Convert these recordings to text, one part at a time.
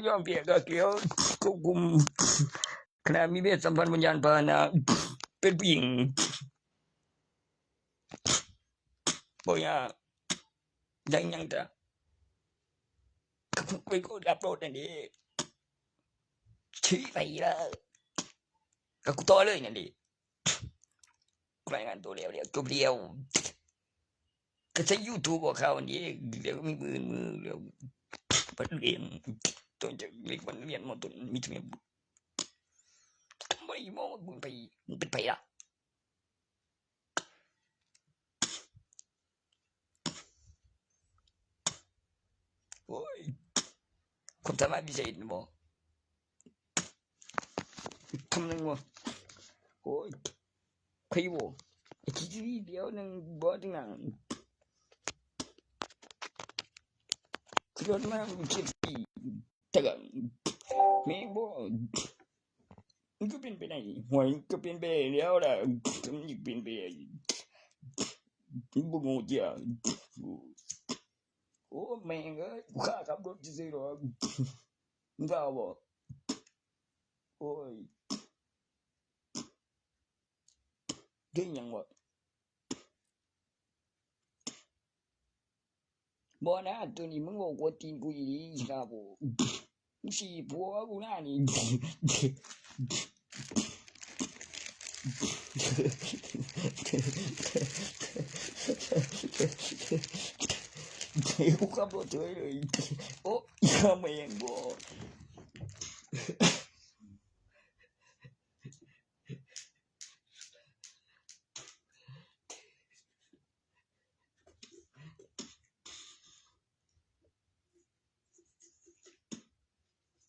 ຍອມເປຍກະກຽວຄວບຄຸມ ຂະນະມີເພດສຳພັນວິນຍານພາຫະນະເປັນຜູ້ຍິງ ບໍ່ຍາກ ໄດ້ຫຍັງກະ ໄປກົດອັບໂຫຼດນັ້ນເດ້ ຊີ້ໄປລະ ກະກູຕໍ່ເລີຍນັ້ນເດ້ ລາຍງານໂຕແລ້ວ ແລ້ວ ຈົບແລ້ວ ກະໃຊ້ຢູທູບອອກຂ່າວຫັ້ນເດ້ ແລ້ວມີມື້ອື່ນມື້ ແລ້ວ ບັດລຽນ ຕ້ອງຈະເລກວັນລຽນ ມ.ຕົ້ນ ມີແຕ່ແມ່ບຸດ ບໍ່ໄດ້ມອງວ່າມຶງໄປ ມຶງເປັນໃຜລະ? ໂອ້ຍ ຄວາມສາມາດພິເສດແມ່ນບໍ່? ຄຳໜຶ່ງບໍ່? ໂອ້ຍ ໃຜບໍ່? ໄອ້ທີ່ດຽວໜຶ່ງບໍ່ ຈັ່ງນັ້ນ ຄືລົດມາ ເຈັດປີ ແຕ່ກະ ແມ່ນບໍ່? ມັນກໍເປັນໄປໄດ້ ຫ້ວຍ ກໍເປັນໄປໄດ້ແລ້ວລະ ມັນຍັງເປັນໄປໄດ້ ມັນບໍ່ໂງ່ຈັກ ໂອ້ ແມ່ງເອີຍ ກູຂ້າຂັບລົດຊື່ໆດອກ ມຶງເວົ້າບໍ່? ໂອ້ຍ ເຮັດຫຍັງວະ? ບໍ່ນະ ໂຕນີ້ມຶງເວົ້າກວນຕີນກູອີ່ຫຼີ ອີ່ຫ່າໂບ ມຶງຊິຜົວກູນະນີ້ ກູຂັບລົດເຊີຍເລີຍ ໂອ້ ອີ່ຫ່າແມ່ງບໍ່.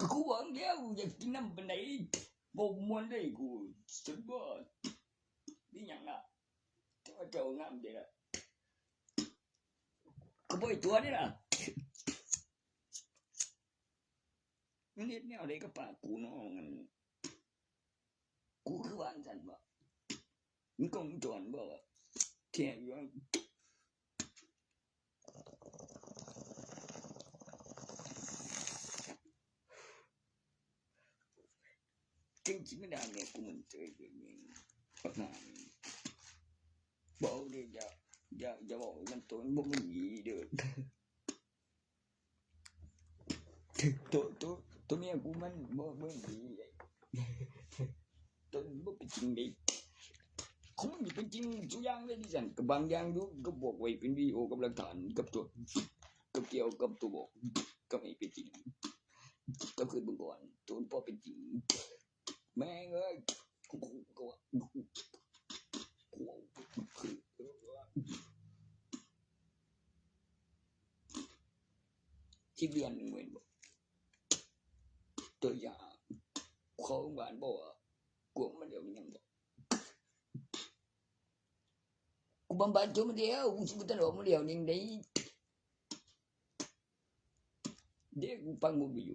ກໍກູຫວັງແລ້ວ ຢາກກິນນ້ຳປານໃດ ບໍ່ມ່ວນເລີຍກູ ສຸດຍອດ ມີຫຍັງລະ ແຕ່ວ່າເຈົ້າງາມເດ້ລະ ກໍບໍ່ໃຫ້ຕົວະເດ້ລະ ມັນເຮັດແນວໃດກັບປາກກູເນາະ ມັນ ກູຄືວ່າຈັ່ງຊັ້ນບໍ? ມີກ້ອງວົງຈອນບໍ? ແທ້ຢູ່ ເກັ່ງຈິດມັນດ່າແມ່ກູມັນເຈີເລີຍ ບັກຫ່ານີ້ ບໍ່ເດ້ ຢ່າ ຢ່າ ຢ່າເວົ້ານຳໂຕ ມັນບໍ່ມີດີເດີ. ໂຕ ໂຕ ໂຕເມຍກູມັນບໍ່ ບໍ່ດີ ໂຕບໍ່ເປັນຈິງເດ້ ຂອງມັນນີ້ເປັນຈິງທຸກຢ່າງເລີຍ ດິສັນກໍບາງຢ່າງຢູ່ ກໍບອກໄວ້ເປັນວິດີໂອກັບຫຼັກຖານ ກັບຕົວ ກັບກ່ຽວກັບຕົວບອກ ກໍໃຫ້ເປັນຈິງ ກໍຄືເບິ່ງກ່ອນ ໂຕບໍ່ເປັນຈິງ. ແມ່ງເອີຍ ທີ່ເດືອນໜຶ່ງແມ່ນບໍ່? ຕົວຢ່າງ ເຂົ້າໂຮງບານບໍ່? ກວງມັນດຽວຍັງບໍ່? ກູບຳບັດຈົບມາແລ້ວ ກູຊິບໍ່ທັນອອກມາແລ້ວຍັງໄດ້. ເດ້ ກູຟັງໝົດວິທະຍຸ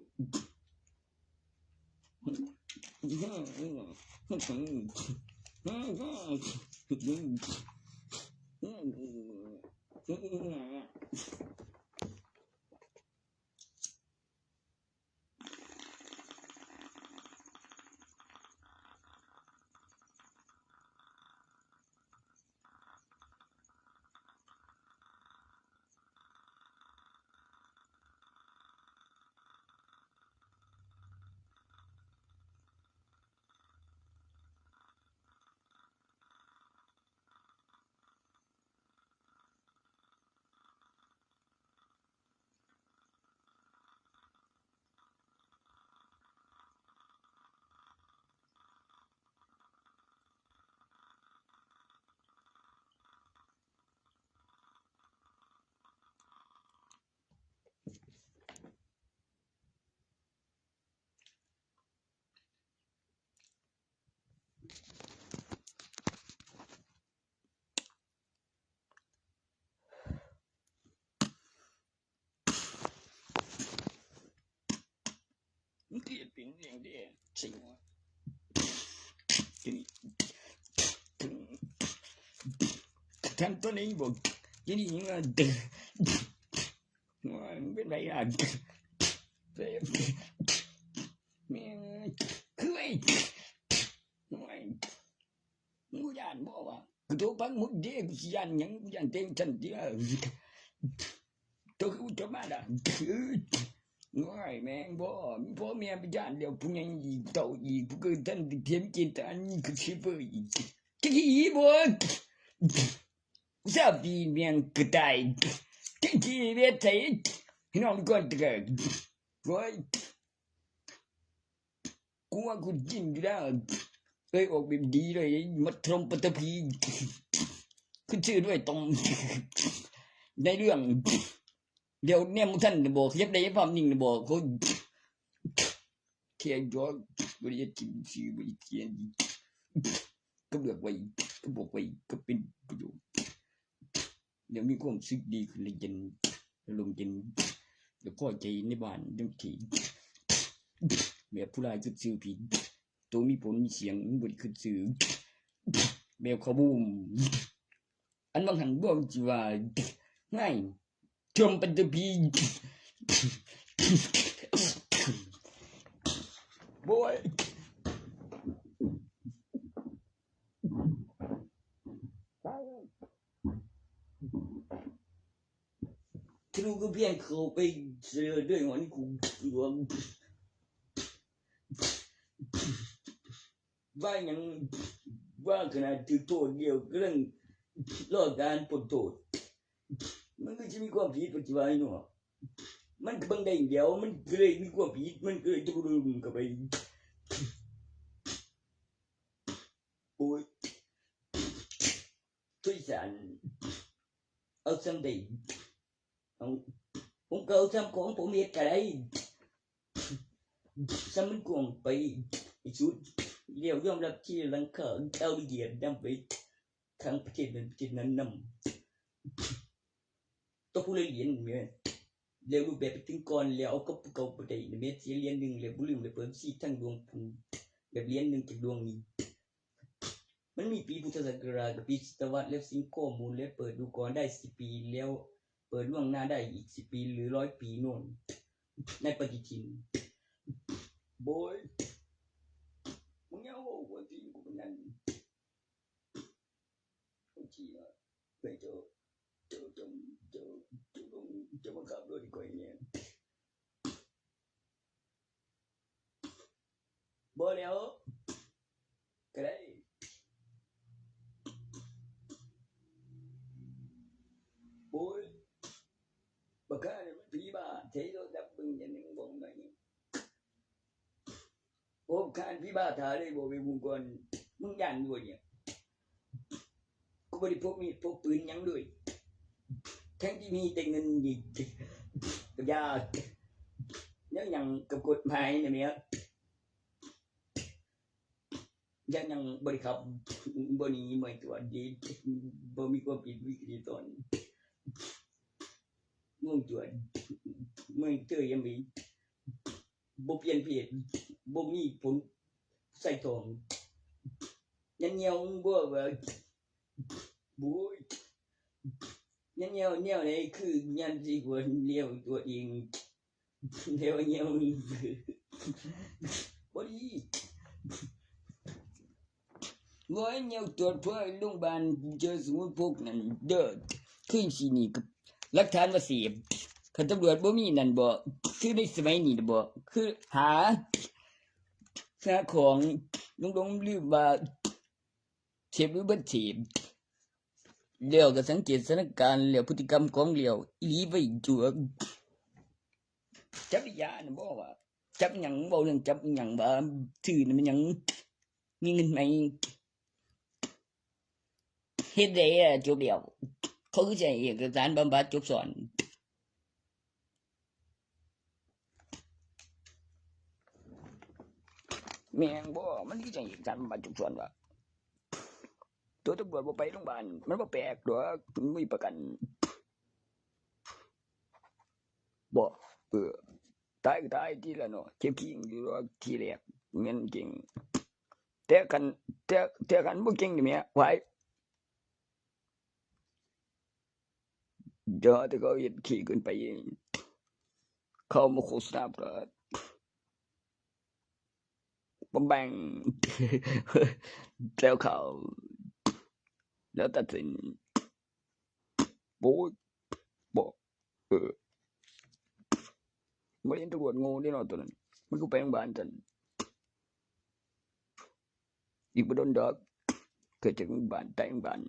ມັນເປັນຫຍັງເດ້ ຊິງວະ ທັນຕົວນີ້ບໍ່ ອີນີ້ຍັງວ່າ ໂອ້ຍ ມັນເປັນໄປລະ ເປັນ ໝົດເດ້ ກູຊິຢ້ານຫຍັງ ກູຢ້ານແຕ່ງຊັ້ນຕິລະ ໂຕຄືບໍ່ຈົບມາລະ ໂອ້ຍ ແມ່ງບໍ່ ມີພໍ່ແມ່ໄປຢ້ານແລ້ວ ຜູ້ໃຫຍ່ອີກ ເຖົ້າອີກ ຜູ້ເກີດທັນໄດ້ເຫັນເຈດຕານີ້ ຄືຊິເປີອີກ ຈັກຂີ້ອີບໍ່ ຊາວປີແມ່ງກະຕ່າຍ ຈັກຊິເວດໃສ ໃຫ້ນ້ອງກ່ອນເດີ ໂອ້ຍ. ກູວ່າກູກິນຢູ່ແລ້ວ ເອີຍ ອອກແບບດີເລີຍ ມາຖົມປັດຕະພີ ຄືຊື່ດ້ວຍຕອງ ໃນເລື່ອງ ດຽວແນມບໍ່ທັນນະບໍ ຂະຫຍັບໄດ້ພາບນິ່ງນະບໍ ໂອ້ຍ ເທຍຢອກ ບໍ່ໄດ້ກິນຊື່ ບໍ່ໄດ້ກຽນ ກໍເລືອກໄວ້ ກໍບອກໄວ້ ກໍເປັນປະໂຫຍດ. ແລ້ວມີຄວາມຮູ້ສຶກດີຂຶ້ນ ແລ້ວເຢັນ ອາລົມເຢັນ ແລ້ວພໍໃຈໃນບ້ານຈັ່ງຊີ້ ແບບຜູ້ຫຼາຍຄິດຊື່ຜິດ ໂຕມີຜົນມີສຽງ ບໍ່ໄດ້ຄິດຊື່ ແບບເຂົາບູມ ອັນວ່າຫັ້ນບໍ່ຊິວ່າ ໄງ ຊົມປັນຕະພີ ໂອ້ຍ. ທະລຸກຳແພງເຂົ້າໄປເສຍເລີຍ ດ້ວຍຫອນກຸງຫຼວງ ວ່າຫຍັງ ວ່າຂະໜາດຖືກໂທດດຽວກຳລັງລໍການພົ້ນໂທດ ມັນຄືຊິມີຄວາມຜິດ ປະຕິບັດເນາະ ມັນກໍເບິ່ງໄດ້ດຽວ ມັນກໍເລີຍມີຄວາມຜິດ ມັນກໍເລີຍຕະລຸມເຂົ້າໄປ ໂອ້ຍ ໂທດສານ ເອົາສ່ຳໃດ ເອົາ ຜົມກໍເອົາສ່ຳຂອງຜົມເຮັດກໍໄດ້ ສ່ຳມັນກວ້າງໄປທີ່ສຸດ ແລ້ວຍອມຮັບທີ່ຫຼັງຄາເອົາລະອຽດນຳໄປທາງປະເທດນັ້ນປະເທດນັ້ນນຳ ຕໍ່ຜູ້ລະຫຼຽນແມ່ນ ແລ້ວຮູບແບບໄປເຖິງກ່ອນ ແລ້ວເອົາກັບຜູ້ເກົ່າບໍ່ໄດ້ນະແມ່ນ ເສຍຫຼຽນໜຶ່ງແລ້ວບໍ່ລືມໄດ້ເປີດບັນຊີທາງຫຼວງພຸ້ນ ແບບຫຼຽນໜຶ່ງຈາກຫຼວງນີ້ ມັນມີປີພຸດທະສັກກະລາດກັບປີສັດຕະວັດ ແລ້ວຊິງຂໍ້ມູນ ແລ້ວເປີດດູກ່ອນໄດ້ສິບປີ ແລ້ວເປີດລ່ວງໜ້າໄດ້ອີກສິບປີ ຫຼື ຮ້ອຍປີໂນ້ນ ໃນປະຕິທິນ ໂບຍ ມຶງຢ່າເວົ້າກວນຕີນກູປານນັ້ນ ເຈົ້າ ເຈົ້າ ເຈົ້າ ເຈົ້າ ເຈົ້າ ເຈົ້າ ເຈົ້າ ເຈົ້າມາຂັບລົດໃຫ້ຂ້ອຍແດ່. ບໍ່ແລ້ວ ກະໄດ້. ໂອ້ຍ ບັກຂ້ານີ້ມັນຜີບ້າ ໃຊ້ໂທລະສັບເບິ່ງຢ່າງໜຶ່ງ ບໍ່ແມ່ນ. ໂອ້ ຂ້ານຜີບ້າຖ້າເລີຍ ບໍ່ໄປຫູກ່ອນ ມຶງຢ້ານຢູ່ບໍ່ນີ້? ກູບໍ່ໄດ້ພົກມີດພົກປືນຫຍັງເລີຍ ທັງທີ່ມີແຕ່ເງິນນີ້ ກະຢ່າ ແນວຫຍັງກັບກົດໝາຍນະແມ່. ຢ້ານຫຍັງບໍ່ໄດ້ຂັບ ບໍ່ໜີ ບໍ່ໃຫ້ຕວດດີ ບໍ່ມີຄວາມຜິດວິກະລິດຕອນ ງງຕົວະ ເມື່ອຍເຕີຍາມນີ້ ບໍ່ປ່ຽນເພດ ບໍ່ມີຜົນໃສ່ທອງ ຍັນຍ່ຽວບໍ່ວ່າ ໂອ້ຍ ຍັນຍ່ຽວແນວໃດ ຄືຍັນຊິຫົວແນວຕົວເອງ ແນວຍ່ຽວ ບໍ່ດີ ບໍ່ໃຫ້ຍ່ຽວຕົວເພື່ອໂລງບານ ເຈີສະໝຸດພົກນັ້ນເດີ ຄືຊິໜີກັບຫຼັກຖານວ່າເສບ ຄັນຕຳຫຼວດບໍ່ມີນັ້ນບໍ ຄືໃນສະໄໝນີ້ນະບໍ ຄືຫາ ຫາຂອງ ຫຼົງໆລືມວ່າ ເສບຫຼືບໍ່ເສບ ແລ້ວກໍສັງເກດສະຖານະການ ແລ້ວພຶດຕິກຳຂອງແລ້ວອີ່ຫຼີໄວ້ຕົວະ ຈັບອີ່ຫຍັງນະບໍ່ວ່າ ຈັບຫຍັງ ເວົ້າເລື່ອງຈັບອີ່ຫຍັງວ່າ ຊື່ນັ້ນແມ່ນຫຍັງ ມີເງິນໃໝ່ ເຮັດໄດ້ລະ ຈົບແລ້ວ ເຂົາຄືຊິໃຫ້ເອກະສານບຳບັດຈົບຊ້ອນ. ແມ່ນບໍ່? ມັນຄືຈັ່ງເອກະສານບຳບັດຈົບຊ້ອນວ່າ ຕົວະຕຳຫຼວດບໍ່ໄປໂລງບານ ມັນບໍ່ແປກດອກ ມັນມີປະກັນ ບໍ່ ເອີ ຕາຍກໍຕາຍຕິລະເນາະ ເຈັບຄີງຢູ່ດອກ ທີແລກແມ່ນເກັ່ງ ແຕ່ຄັນ ແຕ່ ແຕ່ຄັນບໍ່ເກັ່ງນີ້ແມ່ ຫວາຍ ເຈົ້າ ແຕ່ເຂົາເຮັດຂີ້ເກີນໄປ ເຂົາມາໂຄສະນາກໍ ປະແບງ ແລ້ວເຂົາ ແລ້ວຕັດສິນ. ໂອ້ຍ ບໍ່ ເອີ ບໍ່ເຫັນຕຳຫຼວດໂງ່ເດ້ເນາະໂຕນັ້ນ ມັນຄືໄປໂຮງບານຊັ້ນ. ອີກບໍ່ດົນດອກ ເກີດຈາກໂຮງບານ ຕາຍໂຮງບານ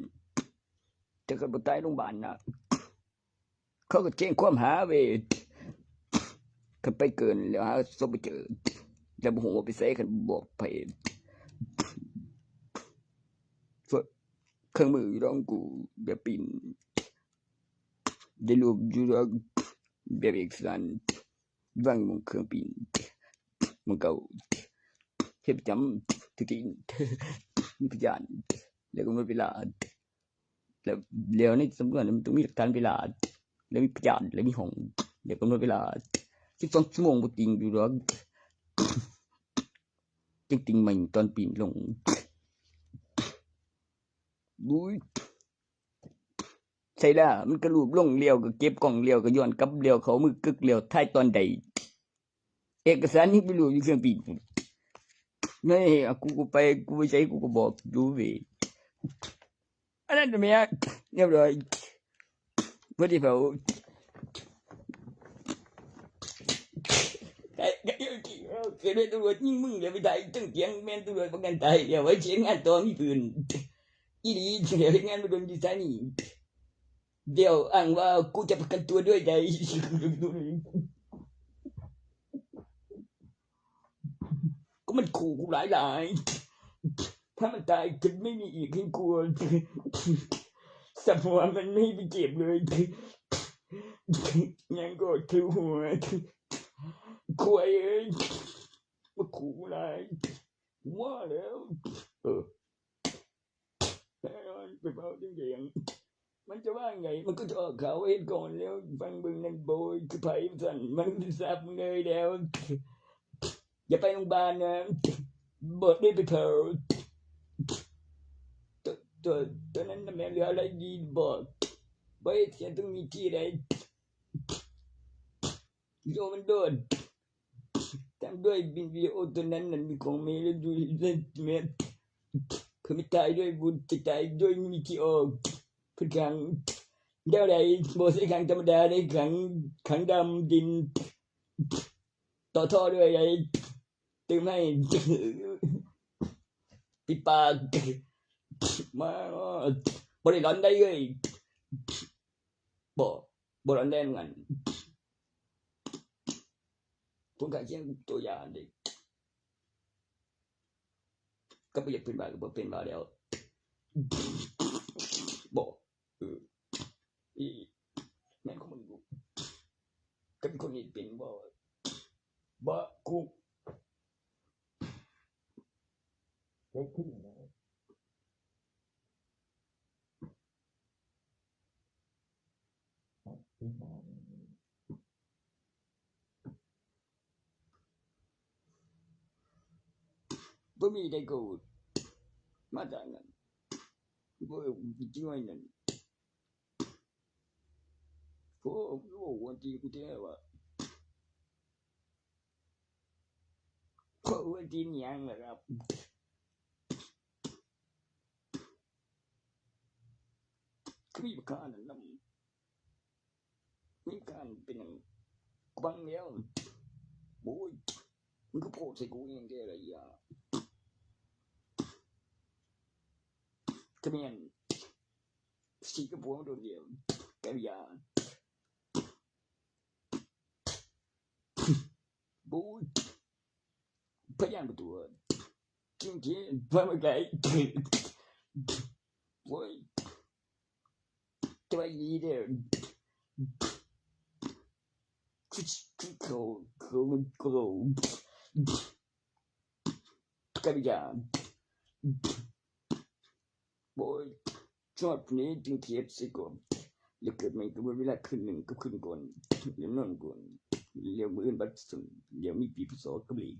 ແຕ່ຄັນບໍ່ຕາຍໂຮງບານນະ ເຂົາກໍແຈ້ງຄວາມຫາເວີຍ ຄັນໄປເກີນແລ້ວຫາສົບບໍ່ເຈີ ແລ້ວບໍ່ຮູ້ວ່າໄປໃສ ຄັນບໍ່ບອກໃຜ. ເຄື່ອງ ເຄື່ອງມືຢູ່ດອກ ກູໄດ້ປີ້ນ ໄດ້ຮູບຢູ່ດອກ ແບບເອກສານ ວາງຢູ່ໝ່ອງເຄື່ອງປີ້ນ ໝ່ອງເກົ່າ ເຮັດປະຈຳ ຖືກຕີນ ມີພະຍານ ແລ້ວກຳນົດເວລາ ແລ້ວ ແລ້ວໃນສຳນວນມັນຕ້ອງມີຫຼັກຖານເວລາ ແລ້ວມີພະຍານ ແລ້ວມີຫ້ອງ ແລ້ວກຳນົດເວລາ ສິບສອງຊົ່ວໂມງບໍ່ຕິງຢູ່ດອກ ຈຶ່ງຕິງໃໝ່ຕອນປີ້ນລົງ. ບຸ້ຍ ໃສ່ລະ ມັນກະລູບລົງ ແລ້ວກະເກັບກ້ອງ ແລ້ວກະຍ້ອນກັບ ແລ້ວເຂົ້າມືກຶກ ແລ້ວຖ່າຍຕອນໃດ ເອກະສານຍັງໄປລູບຢູ່ເຄື່ອງປີ້ນ. ເຮີ້ຍ ກູກະໄປ ກູໄປໃສ ກູກະບອກຢູ່ເວີຍ ອັນນັ້ນແມ່ນຮຽບຮ້ອຍ ພໍດີເຜົາ ເກີດເປັນຕຳຫຼວດຍິງມຶງ ແລ້ວໄປຕາຍເທິງທຽງ ແມ່ນຕຳຫຼວດປະກັນຕາຍ ແລ້ວໄວ້ເສຍງານຕໍ່ມີປືນ ອີ່ຫຼີ ແລ້ວເຮັດງານມາດົນຢູ່ສານນີ້ ແລ້ວອ້າງວ່າ ກູຈະປະກັນຕົວດ້ວຍໃດ ກໍມັນຂູ່ກູຫຼາຍໆ ຖ້າມັນຕາຍກໍໄມ່ມີອີກໃຫ້ກູ ສຳພາວະມັນໄມ່ໄປເຈັບເລີຍ ຍັງກໍຖືຫົວ ຄວາຍເອີຍ ມາຂູ່ກູຫຼາຍ ວ່າແລ້ວ ເອີ ແນ່ນອນ ໄປເວົ້າຈັ່ງໃດ ມັນຈະວ່າຈັ່ງໃດ ມັນກໍຈະອອກຂ່າວວ່າເຮັດກ່ອນແລ້ວ ຟັງເບິ່ງນັ້ນ ໂບຍ ຄືໃຜວ່າຊັ້ນ ມັນຄືສັບເລີຍແລ້ວ ຢ່າໄປໂຮງບານນະ ບໍ່ໄດ້ໄປເຜົາ ໂຕ ໂຕ ໂຕນັ້ນນະແມ່ນເຫຼືອອະໄລດີບໍ່ ບໍ່ເຮັດຫຍັງຕ້ອງມີທີ່ໃດ ວິດີໂອມັນໂດນ ຕາມດ້ວຍບິນວິດີໂອໂຕນັ້ນນັ້ນ ມີຂອງເມລະດູເລັດເມັດ ເພື່ອໄປຕາຍດ້ວຍບຸນ ຈະຕາຍດ້ວຍມີທີ່ອອກ ເພິ່ນຂັງແນວໃດ ບໍ່ໃຊ້ຂັງທຳມະດາເດ້ ຂັງ ຂັງດຳດິນ ຕໍ່ທໍ່ດ້ວຍໃດ ຕື່ມໃຫ້ ປິດປາກ ມາ ບໍ່ໄດ້ຫຼອນໃດເອີຍ ບໍ່ ບໍ່ຫຼອນແດນກັນ ຜົນຂ້າງຄຽງຕົວຢ່າງເດ້ ກໍບໍ່ຢາກເປັນບ້າກໍບໍ່ເປັນບ້າແລ້ວ ບໍ່ ເອີ ອີ ແມ່ນຂອງມຶງຢູ່ ກໍມີຄົນເຮັດເປັນບໍ່ ບໍ່ ກູ ເກີດຂຶ້ນແລ້ວ ບໍ່ມີໄດ້ໂກດ ມາຈາກນັ້ນ ບໍ່ໄດ້ເອົາຈິງໄວ້ນັ້ນ ໂອ້ ໂອ້ ກວນຕີນກູແທ້ວ່າ ໂອ້ ກວນຕີນຫຍັງລະຄັບ ຄືມີບັກຂ້ານັ້ນນຳ ມີການເປັນຫຍັງ ກູຟັງແລ້ວ ໂອ້ຍ ມຶງຄືໂພດໃສ່ກູອີ່ຫຍັງແທ້ລະ ອີ່ຫາ ກະແມ່ນ ສີກັບພວກໂດດດຽວ ກະຢ່າ ໂອ້ຍ ພະຍານປະຕູ ຈິງໆ ພາມາໄກ ໂອ້ຍ ສະບາຍດີເດີ ຄື ຄືເຂົາ ເຂົາ ເຂົາ ກະຢາ ໂອ້ຍ ຮອດນີ້ຈຶ່ງເຮັດໃສ່ກ່ອນ ແລ້ວເກີດໃໝ່ກໍເວລາຄືນໜຶ່ງກັບຄືນກ່ອນ ແລ້ວນອນກ່ອນ ແລ້ວມື້ອື່ນບັດສົນ ແລ້ວມີປີ ພ.ສ. ກັບເລກ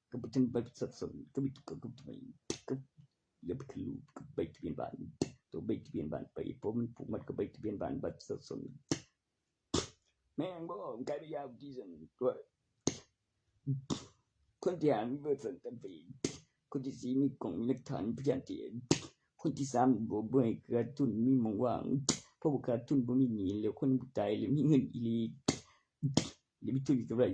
ກໍບໍ່ທັນບັດປະຊາຊົນ ກໍມີຕົວກອງກັບຕົວໃໝ່ ກໍ ແລ້ວໄປຂຶ້ນຮູບກັບໃບທະບຽນບ້ານ ຕົວໃບທະບຽນບ້ານໄປ ເພາະມັນຜູກມັດກັບໃບທະບຽນບ້ານ ບັດປະຊາຊົນ ແມ່ນບໍ່? ກາຍເປັນຍາວທີ່ສຸດ ຄົນທີ່ຫ້າມີເບີສັນຕັນເຟ ຄົນທີ່ສີ່ມີກ້ອງ ມີຫຼັກຖານ ມີພະຍານທີ່ ຄົນທີສາມບໍ່ ບໍ່ໃຫ້ຂາດທຶນ ມີໝ່ອງວ່າງ ເພາະວ່າຂາດທຶນບໍ່ມີໜີ້ ແລ້ວຄົນບໍ່ຕາຍ ແລ້ວມີເງິນອີ່ຫຼີ ແລ້ວມີທຶນມີກຳໄລ.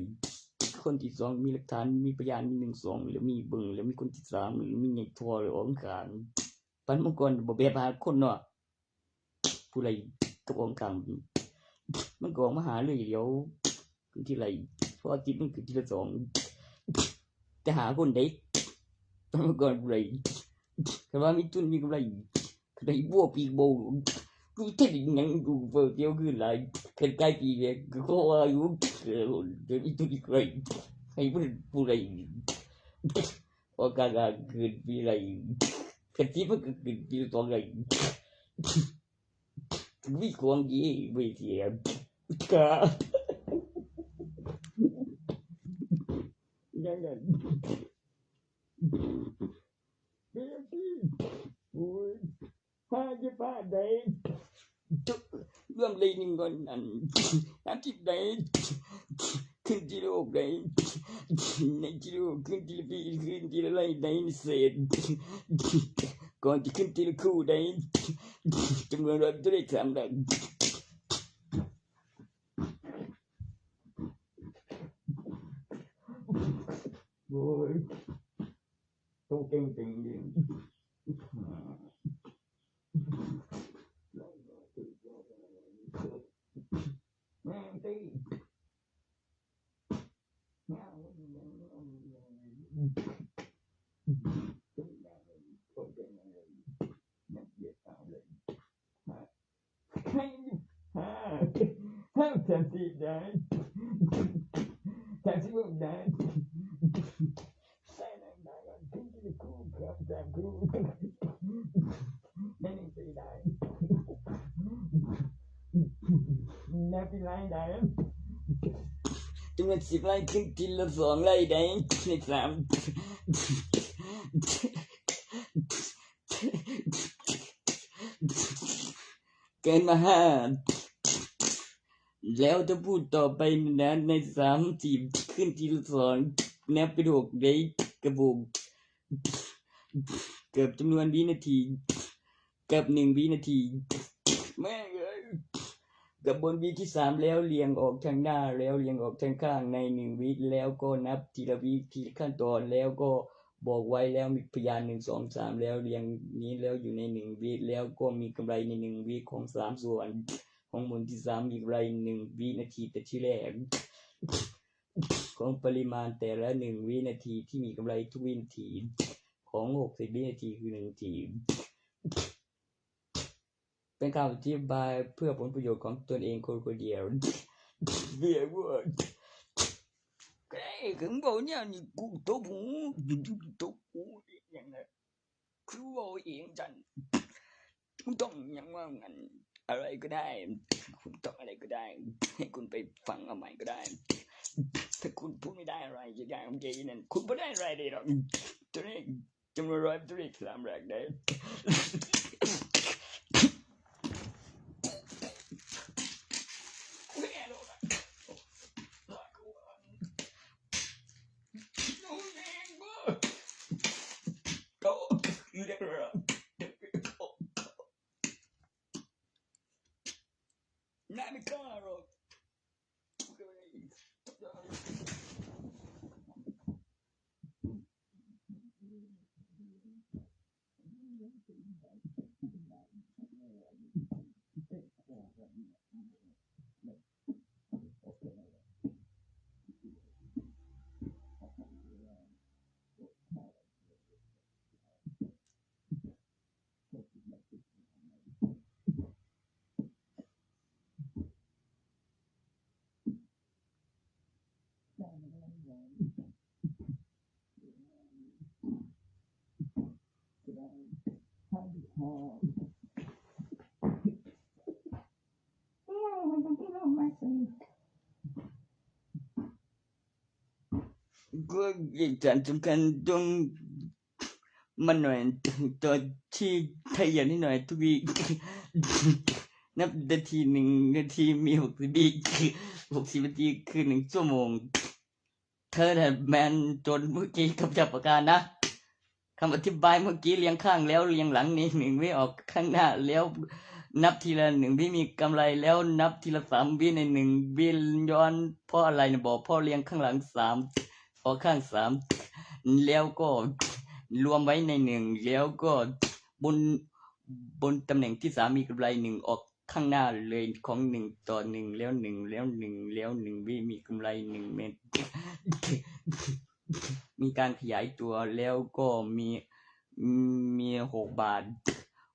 ຄົນທີສອງມີຫຼັກຖານ ມີພະຍານ ມີໜຶ່ງສອງ ແລ້ວມີເບິ່ງ ແລ້ວມີຄົນທີສາມ ແລ້ວມີໃຫຍ່ທໍ່ ແລ້ວອອກຂ້າງ. ປັນມັງກອນບໍ່ແບບຫາຄົນເນາະ. ຜູ້ໃດຕົກອອກກາງ ມັນກໍອອກມາຫາເລື້ອຍດຽວ ຂຶ້ນທີໄລ ເພາະວ່າຕິດມັນຂຶ້ນທີລະສອງ ແຕ່ຫາຄົນໃດ ມັນກໍຜູ້ໃດ ຄັນວ່າມີທຶນມີກຳໄລ ໄດ້ບົວປີກໂບ ຄືແທ້ຫຍັງຢູ່ ເປີດດຽວຄືຫຼາຍ ຄັນກາຍປີແລ້ວ ກໍຂໍວ່າຢູ່ ເອີ ໄດ້ມີທຶນອີກໄດ້ ໃຫ້ເພິ່ນຜູ້ໃດ ອອກການການຂຶ້ນປີໄລ ກະຊິມັນກະຂຶ້ນປີສອງໄລ ມີຂອງດີໄວ້ເສຍກະ ຍັງນັ້ນ ເປັນຈັ່ງຊີ້ ໂອ້ຍ ຫາຈະພາດໃດ ລວມໄດ້ໜຶ່ງກ່ອນ ອັນ ສາມສິບໄດ້ ຂຶ້ນທີລະຫົກໄດ້ ໃນທີລະຫົກ ຂຶ້ນທີລະປີ ຂຶ້ນທີລະໄລໄດ້ເສດ ກ່ອນຈະຂຶ້ນທີລະຄູ່ໄດ້ ຈຳນວນຮ້ອຍຕົວເລກສາມຫຼັກ ໂອ້ຍ ໂຕເກັ່ງໆ ນັບເປັນໄລໄດ້ ຈຳນວນສິບໄລ ຂຶ້ນທີລະສອງໄລໄດ້ ໃນສາມ ເກີນມາຫ້າ ແລ້ວຈະພູດຕໍ່ໄປນະ ໃນສາມ ສີ່ ຂຶ້ນທີລະສອງ ນັບເປັນຫົກໄດ້ ກະບົກ ເກີບຈຳນວນວິນາທີ ເກີບໜຶ່ງວິນາທີ ແມ່ງເອີຍ ກະບົນວິທີສາມ ແລ້ວລຽງອອກທາງໜ້າ ແລ້ວລຽງອອກທາງຂ້າງໃນໜຶ່ງວິ ແລ້ວກໍນັບທີລະວິ ທີລະຂັ້ນຕອນ ແລ້ວກໍບອກໄວ້ ແລ້ວມີພະຍານ ໜຶ່ງ ສອງ ສາມ ແລ້ວລຽງນີ້ ແລ້ວຢູ່ໃນໜຶ່ງວິ ແລ້ວກໍມີກຳໄລໃນໜຶ່ງວິຂອງສາມສ່ວນ ຂອງໝູນທີສາມ ມີກຳໄລໜຶ່ງວິນາທີແຕ່ທີແລກ ຂອງປະລິມານແຕ່ລະໜຶ່ງວິນາທີທີ່ມີກຳໄລທຸກວິນາທີ ຂອງຫົກສິບວິນາທີຄືໜຶ່ງທີ ເປັນການອະທິບາຍເພື່ອຜົນປະໂຫຍດຂອງຕົນເອງຄົນໆດຽວ ເວຍເວີດ ເອີຍ ຄືເວົ້າແນວນີ້ ກູຕົບຫູ ຕົບຫູຫຍັງນະ ຄືເວົ້າເອງຊັ້ນ ຄຸນຕ້ອງຫຍັງວ່ານັ້ນ ອະໄລກໍໄດ້ ຄຸນຕ້ອງອະໄລກໍໄດ້ ໃຫ້ຄຸນໄປຟັງເອົາໃໝ່ກໍໄດ້ ຖ້າຄຸນພູດໄມ່ໄດ້ອະໄລຈະໄດ້ຂອງເຈນັ້ນ ຄຸນບໍ່ໄດ້ອະໄລເລີຍດອກ ຕົວນີ້ ຈຳນວນຮ້ອຍຕົວເລກສາມຫຼັກເດ້ ກໍເອກສານສຳຄັນຕ້ອງ ມັນໜ້ອຍ ຕອນທີ່ໄທຢາກໜ້ອຍທຸກວີກ ນັບແຕ່ທີໜຶ່ງນາທີມີຫົກສິບວິກ ຫົກສິບນາທີຄືໜຶ່ງຊົ່ວໂມງ ເທີນະແມ່ນຈົນມື້ກີ້ກັບຈັບປາການະ ຄຳອະທິບາຍເມື່ອກີ້ ລຽງຂ້າງແລ້ວລຽງຫຼັງໃນໜຶ່ງວິ ອອກຂ້າງໜ້າແລ້ວນັບທີລະໜຶ່ງວິ ມີກຳໄລແລ້ວນັບທີລະສາມວິ ໃນໜຶ່ງວິຍ້ອນ ເພາະອະໄລນະບໍ? ເພາະລຽງຂ້າງຫຼັງສາມ ອອກຂ້າງສາມ ແລ້ວກໍລວມໄວ້ໃນໜຶ່ງ ແລ້ວກໍບົນ ບົນຕຳແໜ່ງທີສາມມີກຳໄລໜຶ່ງ ອອກຂ້າງໜ້າເລີຍ ຂອງໜຶ່ງຕໍ່ໜຶ່ງ ແລ້ວໜຶ່ງ ແລ້ວໜຶ່ງ ແລ້ວໜຶ່ງວິ ມີກຳໄລໜຶ່ງເມັດ. ມີການຂະຫຍາຍຕົວແລ້ວກໍມີ ມີຫົກບາດ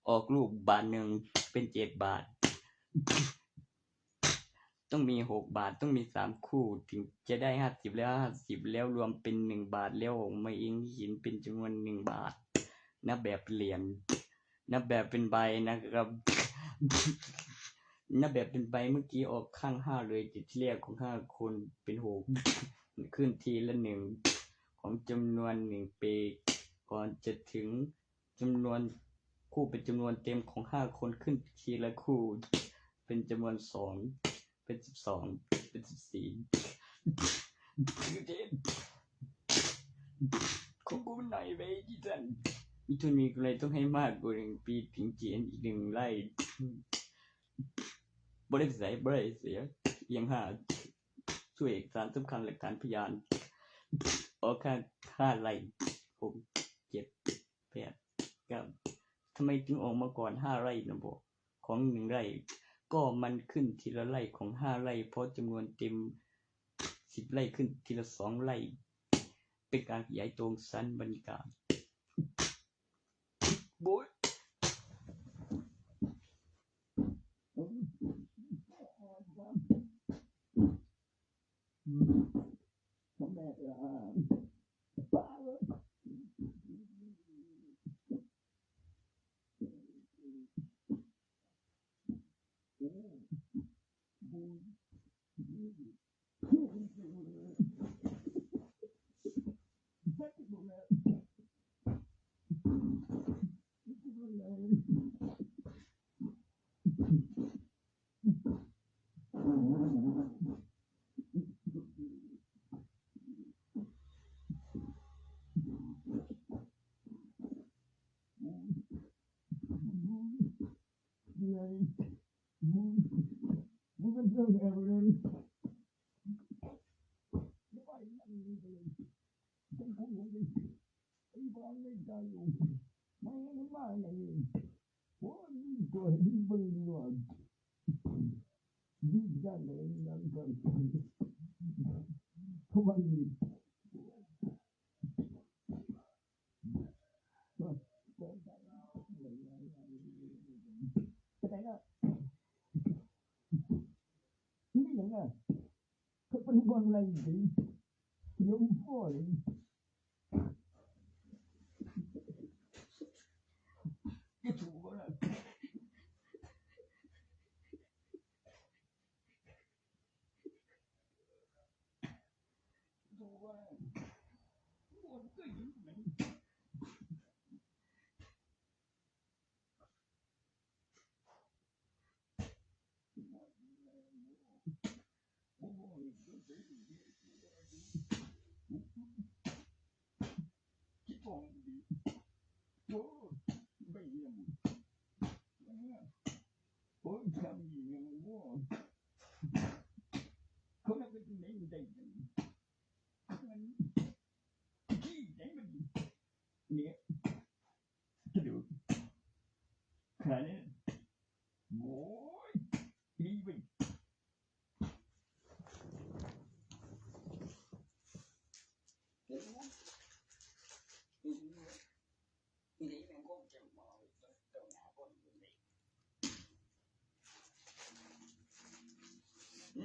ອອກລູກບາດໜຶ່ງເປັນເຈັດບາດ ຕ້ອງມີຫົກບາດ ຕ້ອງມີສາມຄູ່ເຖິງຈະໄດ້ຫ້າສິບ ແລ້ວຫ້າສິບ ແລ້ວລວມເປັນໜຶ່ງບາດ ແລ້ວອອກມາເອງເຫັນເປັນຈຳນວນໜຶ່ງບາດ ນັບແບບເປັນຫຼຽນ ນັບແບບເປັນໃບນະຄັບ ນັບແບບເປັນໃບ ເມື່ອກີ້ອອກຂ້າງຫ້າເລີຍ ຈຸດທີແລກຂອງຫ້າຄົນເປັນຫົກ ຂຶ້ນທີລະໜຶ່ງຂອງຈຳນວນໜຶ່ງເປກ ກ່ອນຈະເຖິງຈຳນວນຄູ່ເປັນຈຳນວນເຕັມຂອງຫ້າຄົນ ຂຶ້ນທີລະຄູ່ເປັນຈຳນວນສອງ ເປັນສິບສອງ ເປັນສິບສີ່ ຂອງກູມັນໜ້ອຍໄປຕິຊັ້ນ ມີທຶນມີກຳໄລຕ້ອງໃຫ້ມາກກວ່າໜຶ່ງປີ ເຖິງຈະເຫັນອີກໜຶ່ງໄລ່ ບໍ່ໄດ້ໃສ່ ບໍ່ໄດ້ເສຍ ອີ່ຫຍັງຫາ ຊ່ວຍເອກສານສຳຄັນ ຫຼັກຖານພະຍານ ອອກຂ້າງຫ້າໄລ່ ຫົກ ເຈັດ ແປດ ເກົ້າ ທຳໄມຈຶ່ງອອກມາກ່ອນຫ້າໄລ່ນະບໍ ຂອງໜຶ່ງໄລ່? ກໍມັນຂຶ້ນທີລະໄລ່ຂອງຫ້າໄລ່ ເພາະຈຳນວນເຕັມສິບໄລ່ ຂຶ້ນທີລະສອງໄລ່ ເປັນການຂະຫຍາຍຕົວຂອງຊັ້ນບັນຍາກາດ. ໂອ້ຍ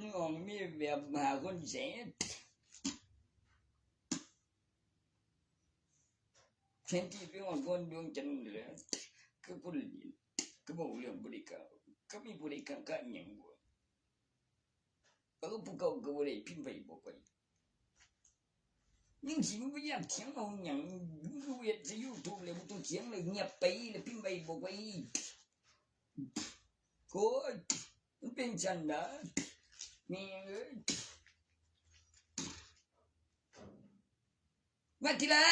ນ້ອງມີແບບຫາຄົນເສບ ແທນທີ່ໄປຮອດກ່ອນດວງຈັນແຫຼະ ຄືຄົນຫຼິ້ນ ຄືເວົ້າເລື່ອງບໍ່ໄດ້ກ່າວ ຄືມີຜູ້ໃດຄ້າງຄາຫຍັງບໍ່? ເອີ ຜູ້ເກົ່າກໍບໍ່ໄດ້ ພິມໄວ້ບອກໄປ ຍັງຊິມາພະຍາຍາມຖຽງເອົາຫຍັງ? ມຶງຄືເຮັດໃສ່ຢູທູບແລ້ວບໍ່ຕ້ອງຖຽງເລີຍ ງຽບໄປ ແລ້ວພິມໄວ້ບອກໄປ. ໂອ້ຍ ມັນເປັນຈັ່ງໃດ ແມ່ເອີຍ ມາທີລະ.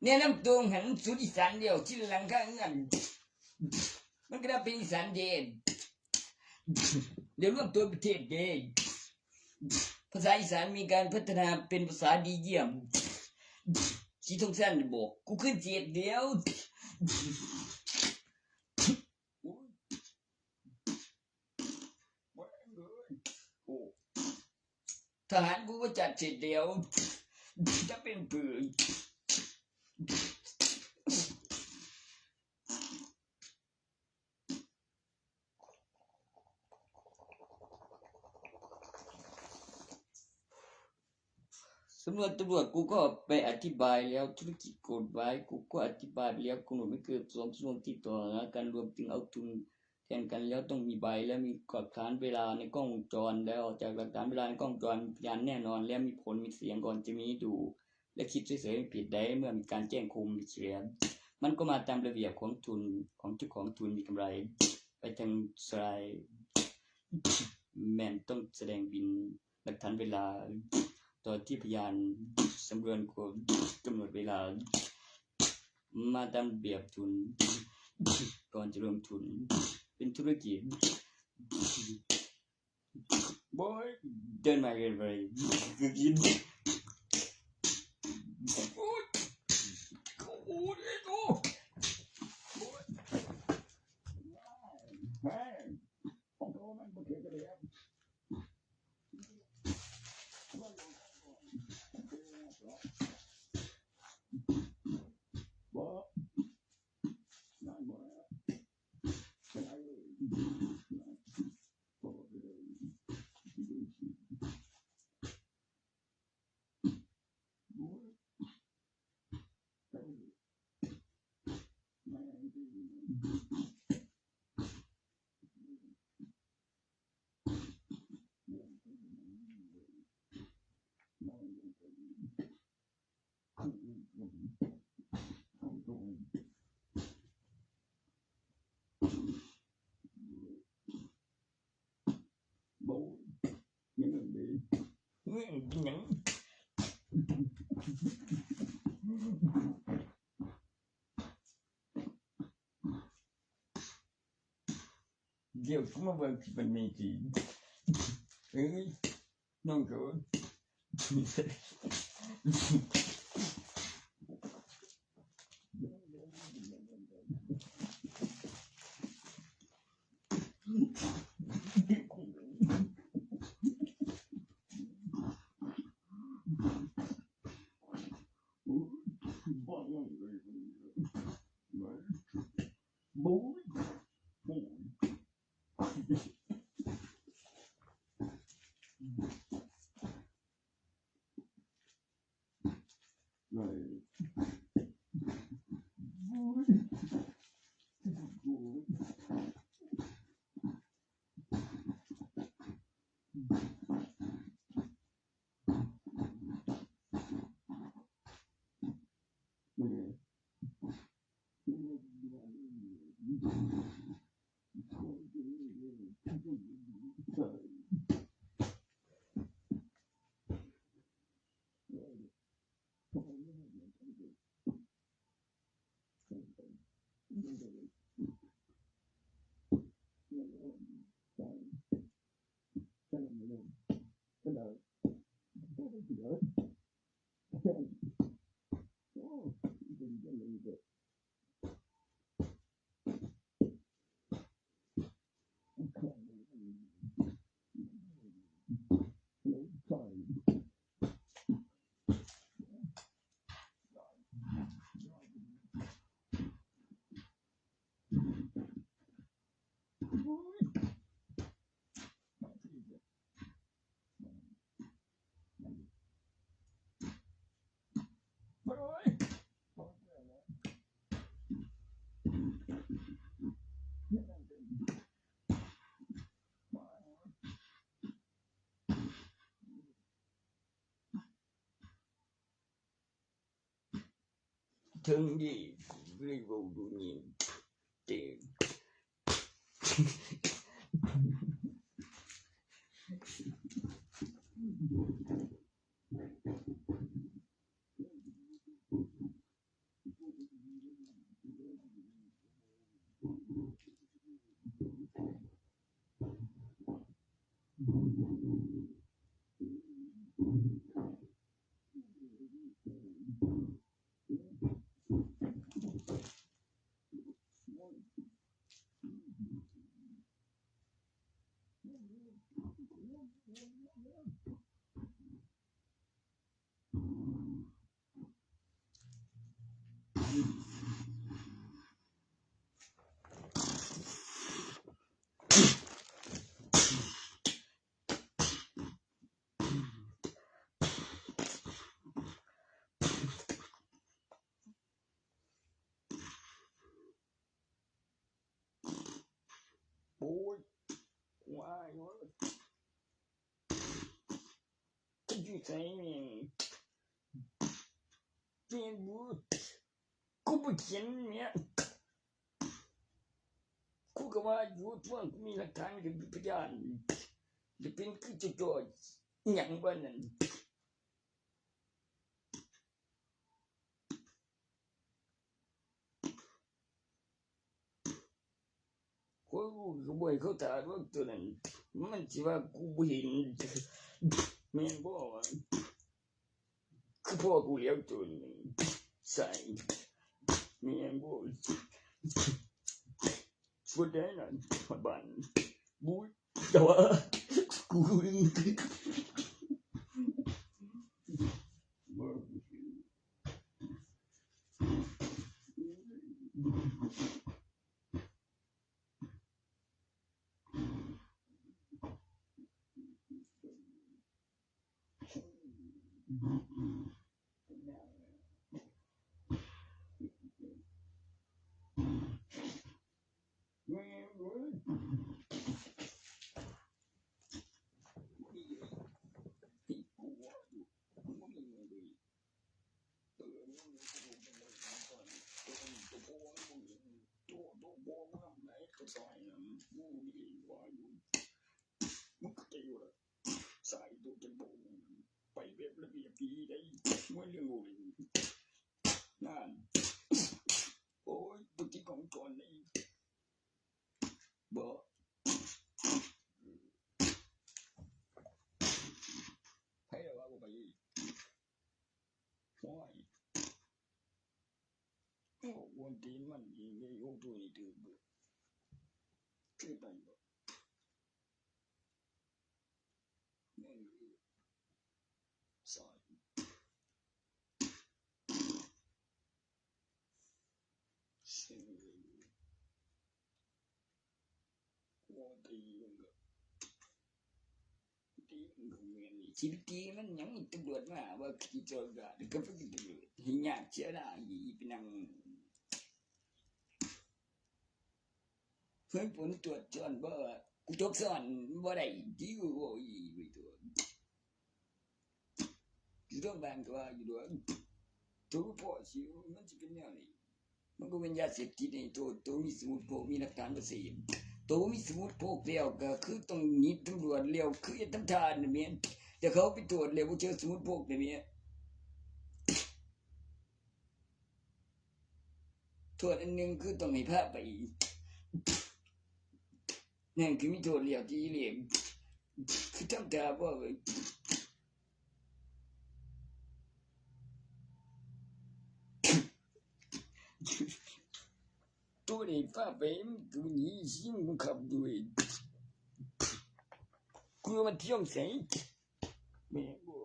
ແນະນຳຕົວຫັ້ນ ສູນອີສານແລ້ວ ທີ່ຫຼັງຄາເຮືອນ ມັນກໍໄດ້ເປັນອີສານເດ ດຽວລວມຕົວເປັນປະເທດເດ. ພາສາອີສານມີການພັດທະນາເປັນພາສາດີຢ້ຽມ. ສີທົງຊັນບອກ ກູຄືນເຈັດແລ້ວ. ໂອ້ຍ ໂອ້ຍ ໂອ້ ທະຫານກູກໍຈັດເສັດແລ້ວ ຈະເປັນປືນ. ສຳນວນຕຳຫຼວດກູກໍໄປອະທິບາຍແລ້ວ, ທຸລະກິດກົດໝາຍກູກໍອະທິບາຍໄປແລ້ວ, ກຳນົດໃຫ້ເກີດສອງຊົ່ວໂມງຕິດຕໍ່ຫາກັນ, ລວມເຖິງເອົາທຶນແທນກັນແລ້ວ, ຕ້ອງມີໃບ ແລະ ມີຫຼັກຖານເວລາໃນກ້ອງວົງຈອນ, ແລະ ອອກຈາກຫຼັກຖານເວລາໃນກ້ອງວົງຈອນ ມີພະຍານແນ່ນອນ ແລະ ມີຜົນ ມີສຽງ ກ່ອນຈະມີດູ ແລະ ຄິດເສຍໃຫ້ຜິດໄດ້ ເມື່ອມີການແຈ້ງຄວາມເສຍຫາຍ, ມັນກໍມາຕາມລະບຽບຂອງທຶນ ຂອງເຈົ້າຂອງທຶນ ມີກຳໄລໄປທາງສາຍ ແມ່ນຕ້ອງສະແດງບິນ ຫຼັກຖານເວລາ ຕອນທີ່ພະຍານສຳນວນຄວບ ກຳນົດເວລາ ມາຕາມລະບຽບທຶນ ກ່ອນຈະລົງທຶນ ເປັນທຸລະກິດ. ໂອ້ຍ ເດີນມາເກີນໄປ ຄືກິນ ໂອ້ຍ ໂອ້ຍ ໂອ້ຍ ໂອ້ຍ ແມ່ງ ຂອງໂຕມັນບໍ່ຖືກກະເດຍ. ດຽວຊິມາເບິ່ງທີ່ມັນມີທີ່ ເອີຍ ນ້ອງເຂົາ. ເຖິງດີເລີຍເວົ້າດູນີ້ເຕັມ. ເ ແມ່ນບໍ່? ກູບໍ່ຂຽນແມ່ນ. ກູກໍວ່າຢູ່ ຕົວະ ກູມີຫຼັກຖານ ກໍມີພະຍານ ຈະເປັນຄືເຈົ້າຈ່ອຍຫຍັງວ່ານັ້ນ. ໂອ້ຍ ກູບໍ່ໃຫ້ເຂົາຖ້າດອກ ໂຕນັ້ນ ມັນຊິວ່າກູບໍ່ເຫັນ ແມ່ນບໍ່? ຄືພໍ່ກູແລ້ວໂຕນີ້ ໃສ່ ແມ່ນບໍ່? ສຸດແລ້ວນະ ບ້ານ ບຸຍ ແຕ່ວ່າ ກູ ນັ້ນ ໂອ້ຍ ບຸດທິຂອງກ່ອນນີ້ ບໍ່ ໃຜລະວ່າບໍ່ໄປ ໂອ້ຍ ໂອ້ ກວນຕີນມັນອີກເດ້ ໂອ້ ໂຕນີ້ຖືກເບີດ ຄືໄປບໍ່? ແມ່ນຢູ່ ສາຍ ເຊິ່ງ ໂອ້ ຕີມັນກໍ ຕີມັນກໍແມ່ນນີ້ ຊິໄປຕີມັນຫຍັງ? ຕຳຫຼວດມາວ່າຊິຈອດການ ກໍໄປຕຳຫຼວດ ໃຫ້ຍາກເສຍດາຍ ໄປນັ່ງ ເພິ່ນຜົນຕວດຊ້ອນບໍ່ ກູຕົກຊ້ອນບໍ່ໄດ້ຕິ ໂອ້ຍ ໄປຕົວະ ຢູ່ໂຮງບານກໍວ່າຢູ່ດອກ ໂຕພໍຊິ ມັນຊິເປັນແນວນີ້ ມັນກໍເປັນຢາເສບຕິດໃນໂຕ ໂຕມີສະໝຸດໂພກ ມີຫຼັກຖານບໍ່ເສບ ໂຕມີສະໝຸດໂພກແລ້ວກໍຄືຕ້ອງໜີຕຳຫຼວດ ແລ້ວຄືເຮັດນຳທ່ານນີ້ແມ່ນ ແຕ່ເຂົາໄປຕວດແລ້ວບໍ່ເຈີສະໝຸດໂພກນີ້ແມ່ນ. ໂທດອັນໜຶ່ງຄືຕ້ອງໃຫ້ພາໄປ ນັ້ນຄືມີໂທດແລ້ວຕິເລກ ຄືທຳທ່າບໍ່ເອີຍ ໂຕນີ້ພາໄປ ມັນຄືໜີຊິງບັງຄັບດ້ວຍ ຄືວ່າມັນທ່ຽວໃສ ແມ່ນບໍ່?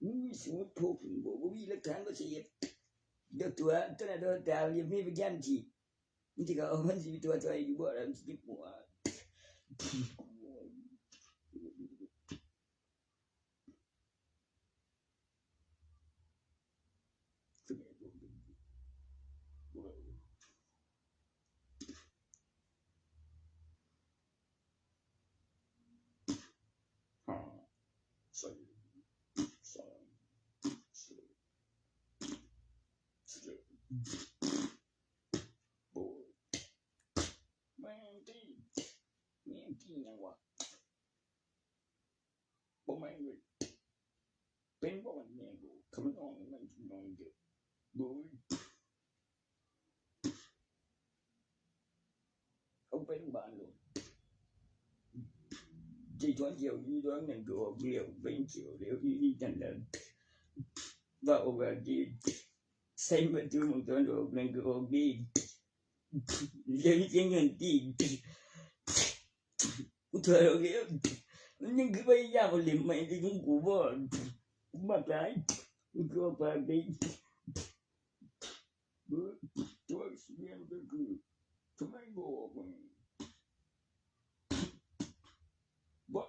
ມີສະໝຸດໂພກບໍ່? ບໍ່ມີຫຼັກຖານບໍ່ຊິເຮັດ ດອກຕົວະ ຕົວນັ້ນດອກຕາ ຍັງມີພະຍານທີ່ ມັນຊິເອົາ ມັນຊິຕົວະຊ່ອຍຢູ່ບໍ່ລະ ມັນຊິເຈັບຫົວ. ແມ່ນຕິ ແມ່ນຕິຫຍັງວະ? ບໍ່ແມ່ນເວີຍ ເປັນບໍ່? ມັນແມ່ນບໍ່? ຄັນມັນອອກ ມັນນອນເດີ ໂດຍ ເອົາໄປໂຮງບານໂລດ ຊິຖອນຂຽວຢູ່ດອກ ນັ້ນກໍອອກແລ້ວ ເປັນຂຽວແລ້ວ ອີ່ນີ້ນັ້ນແຫຼະ ວ່າອອກວ່າດີ ໃສ່ໝົດທຸກໝ່ອງ ຖອນອອກ ນັ້ນກໍອອກດີ. ເຈົ້າມີແຕ່ເງິນຕິ ກູຖອຍອອກແລ້ວ ມັນຍັງຄືພະຍາຍາມເອົາເຫຼັ້ມໃໝ່ທີ່ຂອງກູບໍ່? ກູມັກຫຼາຍ ກູຄືວ່າປາກດີ ແຕ່ວ່າຊິແມ່ນກໍຄື ທຳໄມບໍ່ອອກ? ບໍ່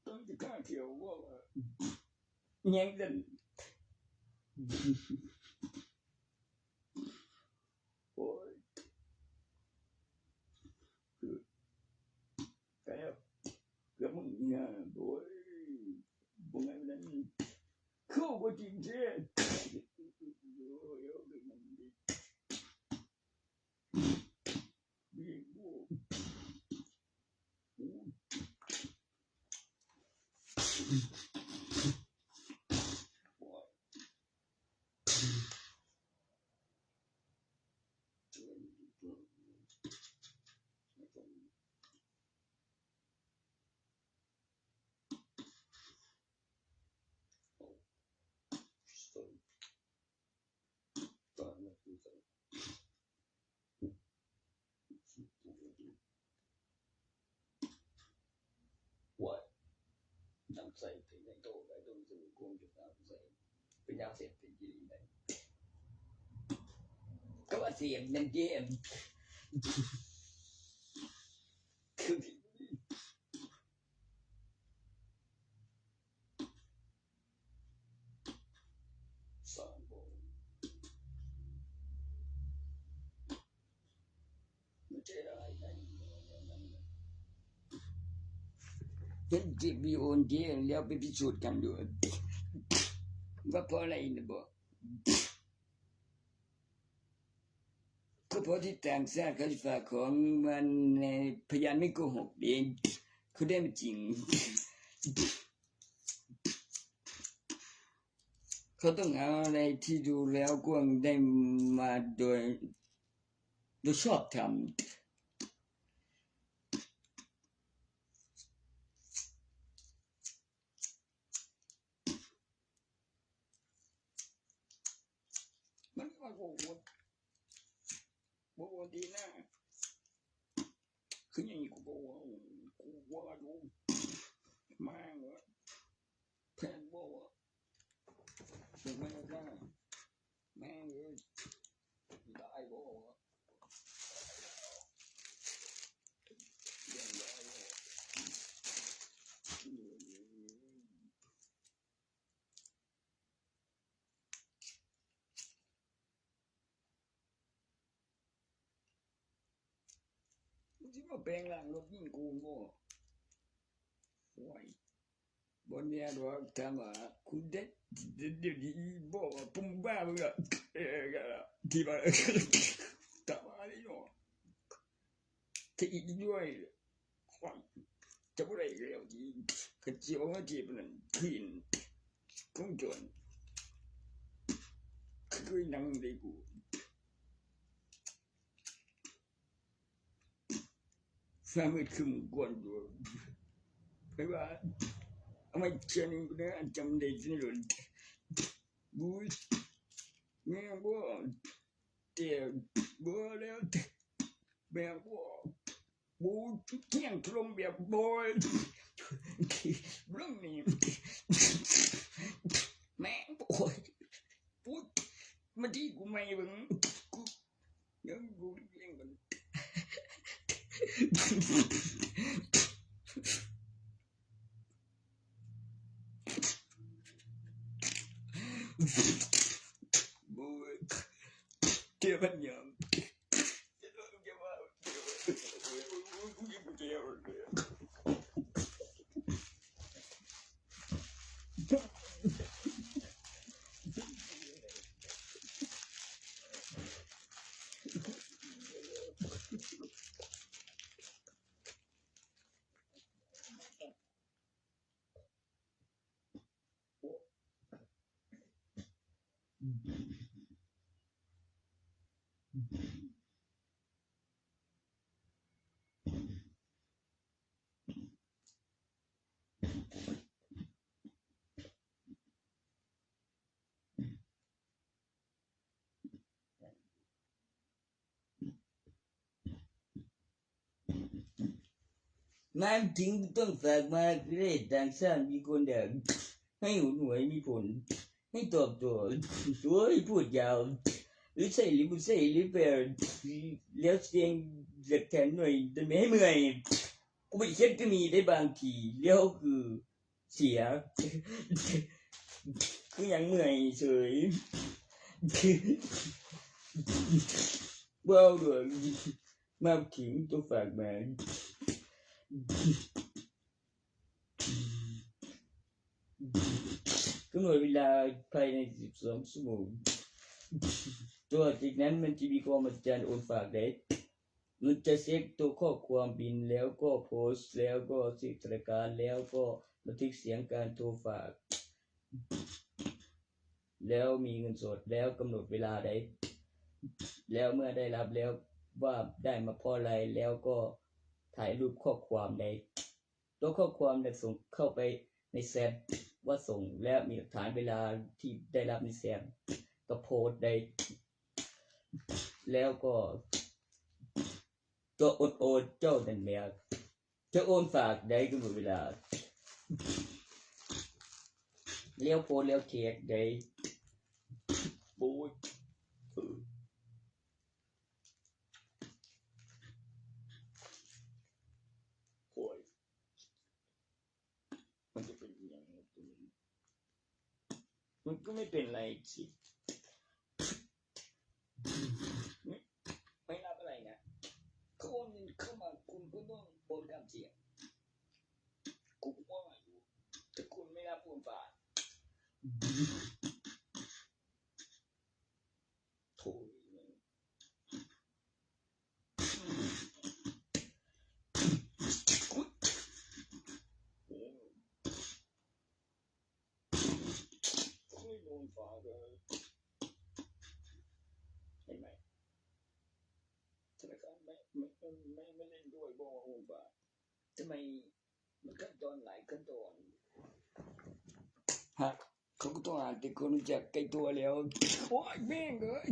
ຕ້ອງຊິຄາຂຽວບໍ່? ຫຍັງຊັ້ນ? ໂອ້ຍ ເກືອບ ເກືອບ ຍ ໂອ້ຍ ບໍ່ໄງນັ້ນ ເຂົາບໍ່ຈິງແທ້. ເຫັນຄລິບວິດີໂອນີ້ແລ້ວ ໄປພິສູດກັນດູ ວ່າເພາະອະໄລນະບໍ? ກໍເພາະທີ່ຕ່າງຊາດເຂົາຊິຝາກຂອງມັນໃນພະຍານໄມ່ໂກຫົກເດ້ ເຂົາໄດ້ມາຈິງ. ເຂົາຕ້ອງເອົາອະໄລທີ່ດູແລ້ວກວາງໄດ້ມາໂດຍ ໂດຍຊອບທຳ. ມັນວ່າບໍ່ ບໍ່ດີນະ ຄືຫຍັງກູບໍ່ວ່າ ກູວ່າຢູ່ ມາເອີຍ ແພງບໍ່ວະ ແມ່ນບໍ່ ແມ່ນເອີຍ ໄດ້ບໍ່ວະ. ມຶງຊິມາແປງຮ່າງລົດຍິງກູບໍ? ໂອ້ຍ ບໍ່ແນ່ດອກ ຖາມວ່າຄູເດັດ ດຽວນີ້ບໍວ່າປຸ້ມບ້າເບິ່ງລະ ທີ່ວ່າ ຖາມວ່ານີ້ເນາະ. ທີ່ອີກດ້ວຍ ຂ້ອຍຈະບໍ່ໄດ້ແລ້ວ ທີ່ເຂົາເຈົ້າມາເກັບນັ້ນຄືນ ຂອງໂຈນ ຄືໜັງເດ້ກູ ຟ້າມືດຄຶ້ມກ່ອນຢູ່ ຂ້ອຍວ່າ ເອົາມາເທື່ອໜຶ່ງເດີ ອັນຈຳໄດ້ເດີ ບຸ້ຍ ແມ່ນບໍ່? ແຕ່ບໍ່ແລ້ວ ແບບວ່າ ໂອ້ຍ ທ່ຽງຖົ່ມແບບ ໂອ້ຍ ລົງນີ້ ແມ່ງ ໂອ້ຍ ໂອ້ຍ ມາຕີກູໃໝ່ເບິ່ງ ກູ ຍັງ ກູເລື່ອງມັນ ໂອ້ຍ ເຈັບມັນຍາມ ມາເຖິງຕ້ອງຝາກມາເລີຍ ຕ່າງຊາດມີຄົນແດກ ໃຫ້ຫູໜວຍມີຜົນ ໃຫ້ຕອບໂຕ້ ໂອ້ຍ ພູດຍາວ ຫຼືໃຊ້ຫຼືບໍ່ໃຊ້ ຫຼືແປ ແລ້ວສຽງແຫຼກແທນໜ່ວຍ ແຕ່ແມ່ໃຫ້ເມື່ອຍ ກູບໍ່ໄດ້ເຮັດຄືນີ້ເດ້ ບາງທີແລ້ວຄື ເສຍ ຄືຫຍັງເມື່ອຍເສີຍ ເວົ້າດ້ວຍ ມາເຖິງຕ້ອງຝາກມາ. ກຳນົດເວລາພາຍໃນສິບສອງຊົ່ວໂມງ. ຕໍ່ຈາກນັ້ນມັນຈະມີຄວາມມະຫັດສະຈັນໂອນຝາກໄດ້. ມັນຈະເຊັກໂຕຂໍ້ຄວາມບິນ ແລ້ວກໍໂພສ ແລ້ວກໍເຊັກທະນາຄານ ແລ້ວກໍບັນທຶກສຽງການໂທຝາກ ແລ້ວມີເງິນສົດ ແລ້ວກຳນົດເວລາໄດ້ ແລ້ວເມື່ອໄດ້ຮັບແລ້ວວ່າໄດ້ມາເພາະໃດ ແລ້ວກໍຖ່າຍຮູບຂໍ້ຄວາມໄດ້. ຕົວະຂໍ້ຄວາມແລ້ວສົ່ງເຂົ້າໄປໃນແຊັດວ່າສົ່ງ ແລະ ມີຫຼັກຖານເວລາທີ່ໄດ້ຮັບໃນແຊັດ ກໍໂພສໄດ້ ແລ້ວກໍຕົວະໂອນໂອນເຈົ້ານັ້ນແຫຼະ ຈະໂອນຝາກໄດ້ກຳນົດເວລາ ແລ້ວໂພສແລ້ວແທັກໄດ້. ໂອ້ຍ ໂອ້ຍ ມັນຈະເປັນອີ່ຫຍັງວະໂຕນີ້? ມັນກໍໄມ່ເປັນໄລຊິ ໄມ່ ໄມ່ນັບອະໄລນະ. ເຂົາໂອນເງິນເຂົ້າມາ ຄຸນກໍຕ້ອງໂອນຕາມສຽງ. ກູວ່າຢູ່ ແຕ່ຄຸນໄມ່ນັບໂອນຝາກ. ໂທ້ ໂອ້ຍ ໂອ້ຍ ໂອນຝາກເລີຍ ເຫັນໄໝ? ທະນາຄານໄມ່ ໄມ່ ໄມ່ ໄມ່ເຫັນດ້ວຍບໍ່ວ່າໂອນຝາກ? ທຳໄມ ມັນຂັ້ນຕອນຫຼາຍຂັ້ນຕອນ. ຮະ ເຂົາກໍຕ້ອງຫາແຕ່ຄົນຮູ້ຈັກໃກ້ຕົວແລ້ວ. ໂອ້ຍ ແມ່ງເອີຍ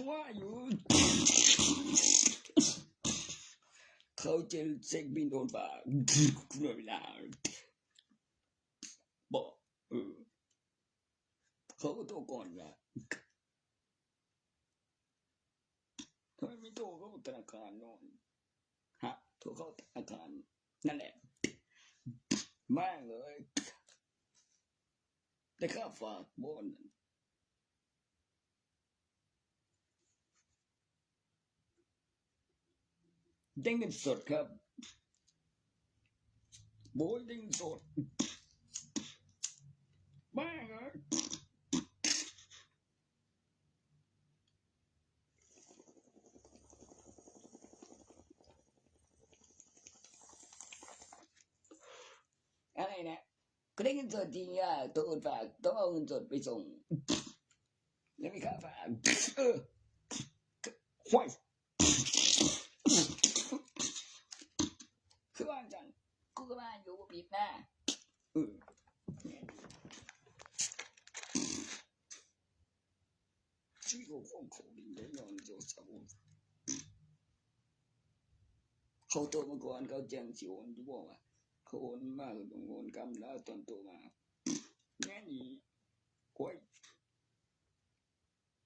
ວ່າຢູ່ ເຂົາຈະເຊັກບິນໂອນຝາກ ເວລາ ບໍ່ ເອີ ເຂົາກໍໂທກ່ອນລະ. ທຳໄມໄມ່ໂທເຂົ້າທະນາຄານເນາະ? ຮະ ໂທເຂົ້າທະນາຄານນັ້ນແຫຼະ. ແມ່ງເອີຍ ໄດ້ຄ່າຝາກບໍ່ນັ້ນ? ໄດ້ເງິນສົດຄັບ. ໂອ້ຍ ໄດ້ເງິນສົດ. ແມ່ງເອີຍ ອະໄລນະ? ກໍໄດ້ເງິນສົດຈິງອະ ໂຕໂອນຝາກ ຕ້ອງເອົາເງິນສົດໄປສົ່ງ ແລ້ວມີຄ່າຝາກ. ເອີ ໂອ້ຍ ຄືວ່າຈັ່ງ ກູກໍວ່າຢູ່ບໍ່ຜິດນະ. ເອີ ຊີວິດຂອງເຂົານີ້ໄດ້ຍ້ອນໂທລະສັບ ເຂົາໂທມາກ່ອນ ເຂົາຈັ່ງຊິໂອນຢູ່ບໍ່ວະ? ເຂົາໂອນມາກໍຕ້ອງໂອນກຳລະຕອນໂທມາ. ແມ່ນອີ່ ໂອ້ຍ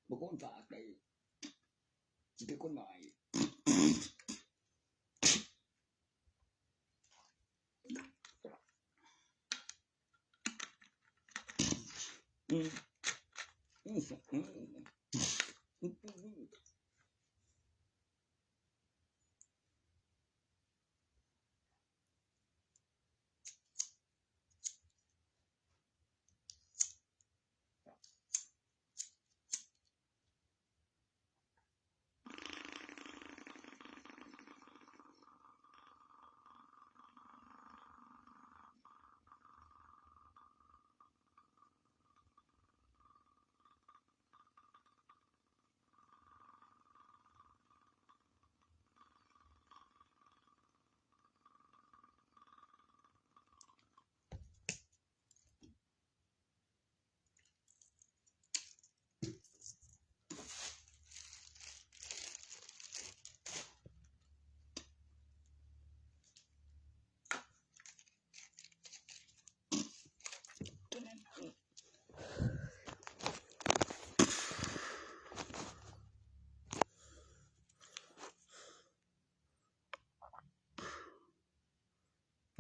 ບໍ່ຄວນຝາກໄດ້ ຊິເປັນຄົນໝາຍ.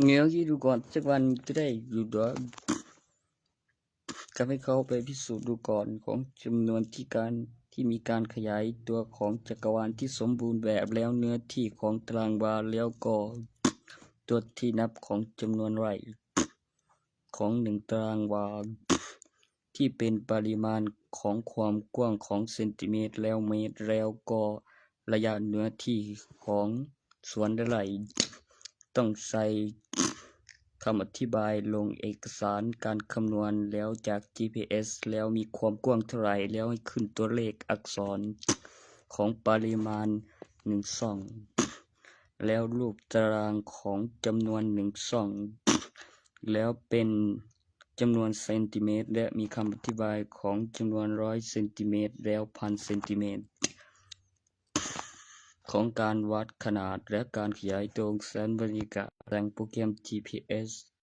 ເງື້ອຍດູກ່ອນ ຈັກວັນຈະໄດ້ຢູ່ດອກ. ກະໃຫ້ເຂົາໄປພິສູດດູກ່ອນ ຂອງຈຳນວນທີ່ການ ທີ່ມີການຂະຫຍາຍຕົວຂອງຈັກກະວານທີ່ສົມບູນແບບ ແລ້ວເນື້ອທີ່ຂອງຕາລາງວາ ແລ້ວກໍຕົວທີ່ນັບຂອງຈຳນວນໄຣຂອງໜຶ່ງຕາລາງວາ. ທີ່ເປັນປະລິມານຂອງຄວາມກວ້າງຂອງເຊັນຕີເມດ ແລ້ວເມດ ແລ້ວກໍໄລຍະເນື້ອທີ່ຂອງສວນໄຮ່. ຕ້ອງໃສ່ຄຳອະທິບາຍລົງເອກະສານການຄຳນວນ ແລ້ວຈາກຈີພີເອສ ແລ້ວມີຄວາມກວ້າງເທົ່າໃດ ແລ້ວໃຫ້ຂຶ້ນຕົວເລກອັກສອນຂອງປະລິມານໜຶ່ງຊ່ອງ ແລ້ວຮູບຕາລາງຂອງຈຳນວນໜຶ່ງຊ່ອງ ແລ້ວເປັນຈຳນວນເຊັນຕີເມດ ແລະ ມີຄຳອະທິບາຍຂອງຈຳນວນຮ້ອຍເຊັນຕີເມດ ແລ້ວພັນເຊັນຕີເມດ ຂອງການວັດຂະໜາດ ແລະ ການຂະຫຍາຍຕົວຂອງແສງບັນຍາກາດ. ແຕ່ງໂປຣແກຣມຈີພີເອສ